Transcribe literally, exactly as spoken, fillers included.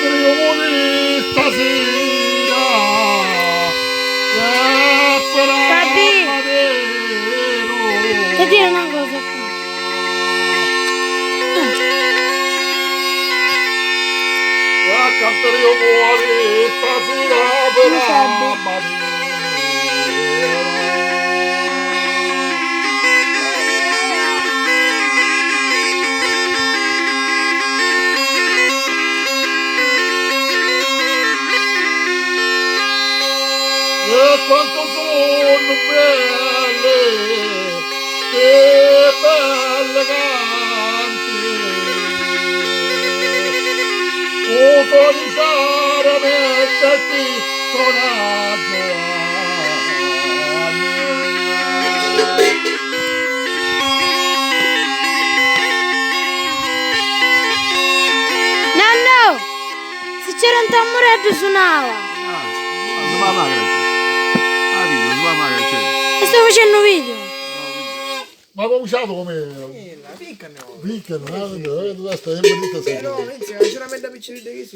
Io muri stasera, eh, però Sabì, ti dico una cosa qua. Eh. E a cantare io muri stasera, però Sabì. E quantu sunnu belli, sti belli canti, u so diciara mettiti coraggio. Nanno! Si c'era un tammureddu sunava. Ah, ma va magari. Ah, dico, va magari c'è. E sto facendo un video. Ma cominciato come? Eh, la picca ne vuole. Picca, no? Eh, sì, sì. Eh, tu stai sempre dritto, sì. Eh, no, inizia, c'era mezza piccerita che si